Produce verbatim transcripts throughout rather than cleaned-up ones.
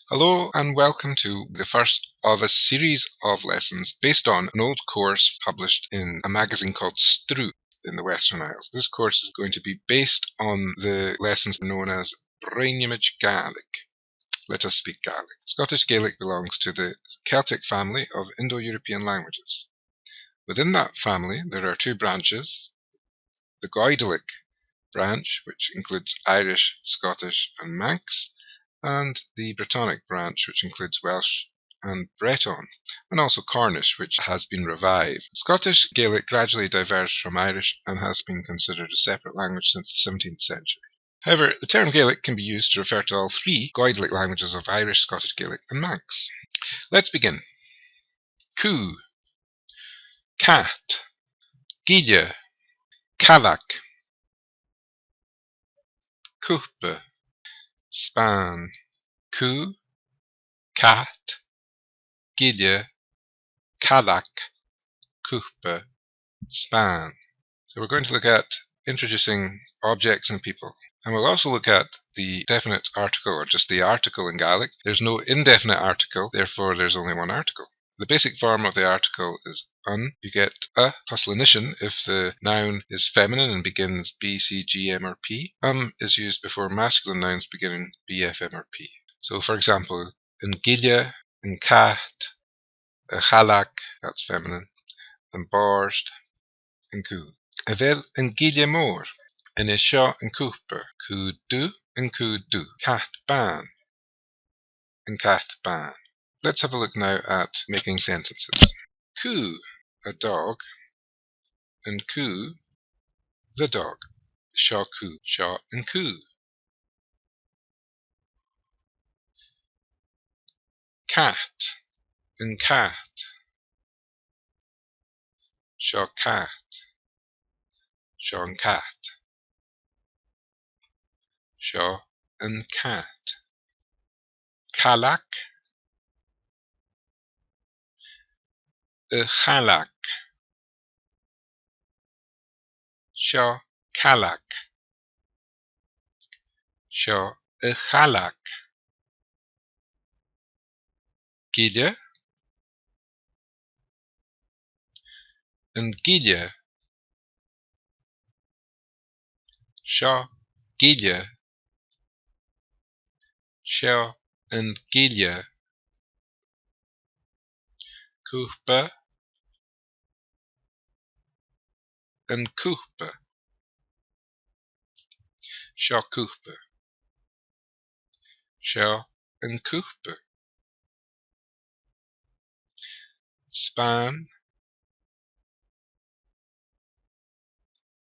Hello and welcome to the first of a series of lessons based on an old course published in a magazine called Struth in the Western Isles. This course is going to be based on the lessons known as Bruidhnimid Gàidhlig. Let us speak Gaelic. Scottish Gaelic belongs to the Celtic family of Indo-European languages. Within that family, there are two branches, the Goidelic branch, which includes Irish, Scottish, and Manx, and the Brittonic branch, which includes Welsh and Breton, and also Cornish, which has been revived. Scottish Gaelic gradually diverged from Irish and has been considered a separate language since the seventeenth century. However, the term Gaelic can be used to refer to all three Goidelic languages of Irish, Scottish Gaelic, and Manx. Let's begin. Cù. Cat. Gille. Cailleach. Cupa. Spàin. Cù. Cat. Gille. Cailleach. Cupa. Spàin. So we're going to look at introducing objects and people. And we'll also look at the definite article, or just the article in Gaelic. There's no indefinite article, therefore there's only one article. The basic form of the article is an. You get a plus lenition if the noun is feminine and begins B, C, G, M, or P. Am is used before masculine nouns beginning B, F, M, or P. So, for example, an gille, an cat, a' chailleach, that's feminine, am bòrd, an cù. A bheil an gille mòr? An e seo an cupa? Cù dubh, an cù dubh. Cat bàn, an cat bàn. Let's have a look now at making sentences. Cù, a dog, an cù, the dog. Seo cù, seo an cù. Cat, an cat. Seo cat, seo an cat. Seo an cat. Cailleach, a' chailleach. Seo cailleach. Seo a' chailleach. Gille. An gille. Seo gille. Seo an gille. Cupa. An cupa. Seo cupa. Seo an cupa. Spàin.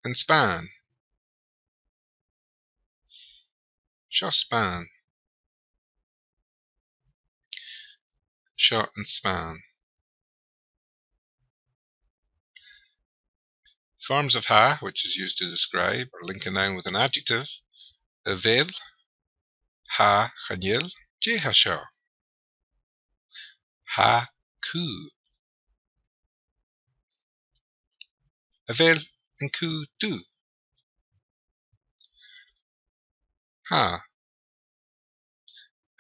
An spàin. Seo spàin. Seo an spàin. Forms of tha, which is used to describe or link a noun with an adjective. A bheil, tha, chan eil, dè tha seo? Tha cù. A bheil an cù dubh? Tha.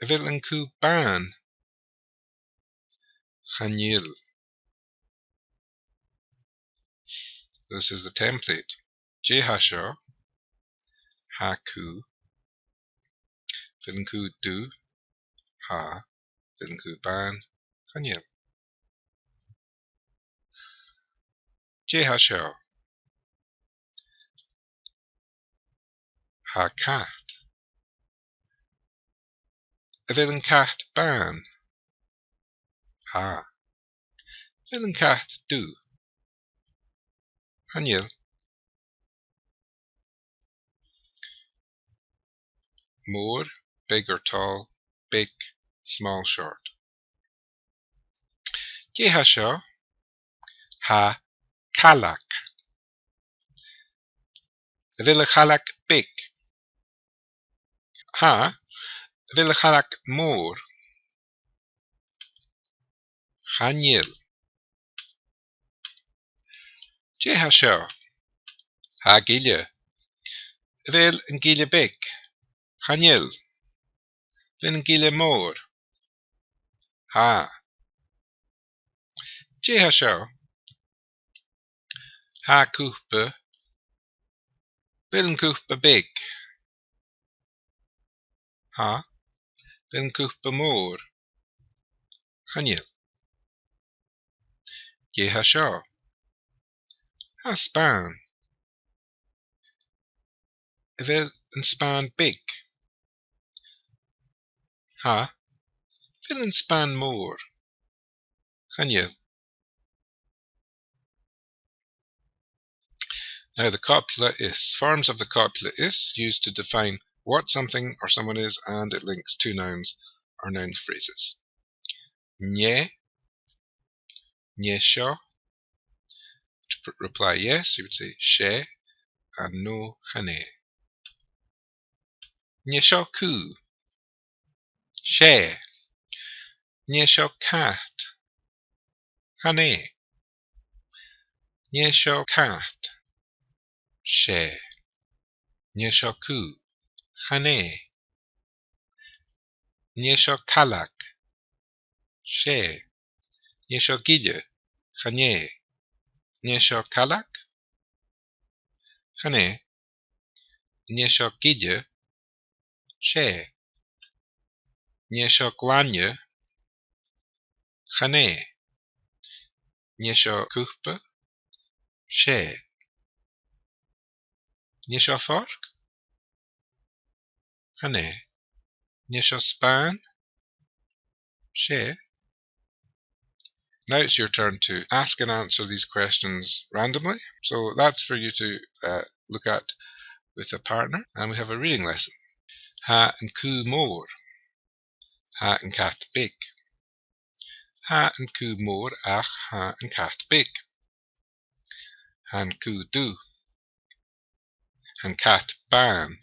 A bheil an cù bàn? Chan eil. This is the template. Dè tha seo? Tha cù. A bheil an cù dubh? Tha. A bheil an cù bàn? Chan eil. Dè tha seo? Tha cat. A bheil an cat bàn? Tha. A bheil an cat dubh? Chan eil. Mòr, big or tall, beag, small, short. Dè tha seo? Tha cailleach. A bheil a' chailleach beag? Tha. A bheil a' chailleach mòr? Chan eil. Dè tha seo? Tha gille. A bheil an gille beag? Chan eil. A bheil an gille mòr? Tha. Dè tha seo? Tha cupa. A bheil an cupa beag? Tha. A bheil an cupa mòr? Chan eil. Dè tha seo? Tha spàin. A bheil an spàin beag? Tha. A bheil an spàin mòr? Chan eil. Now the copula is. Forms of the copula is used to define what something or someone is, and it links two nouns or noun phrases. An e, an e seo. To pr- reply yes, you would say 's e, and no, chan e. An e seo cù? 'S e. An e seo cat? Chan e. An e seo cat? 'S e. An e seo cù? Chan e. An e seo caileag? 'S e. An e seo gille? Chan e. An e seo caileag? Chan e. An e seo gille? 'S e. An e seo glainne? Chan e. An e seo cupa? 'S e. An e seo forc? Chan e. An e seo spàin? 'S e. Now it's your turn to ask and answer these questions randomly. So that's for you to uh, look at with a partner. And we have a reading lesson. Tha an cù mòr. Tha an cat beag. Tha an cù mòr ach tha an cat beag. Tha an cù dubh. Tha an cat bàn.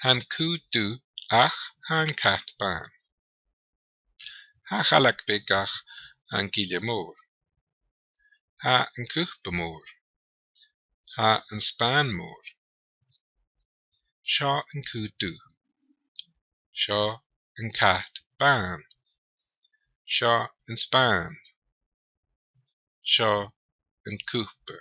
Tha an cù dubh ach tha an cat bàn. Tha a' chaileag beag ach tha an gille mòr. Tha an cupa mòr. Tha an spàin mòr. Seo an cù dubh. Seo an cat bàn. Seo an spàin. Seo an cupa.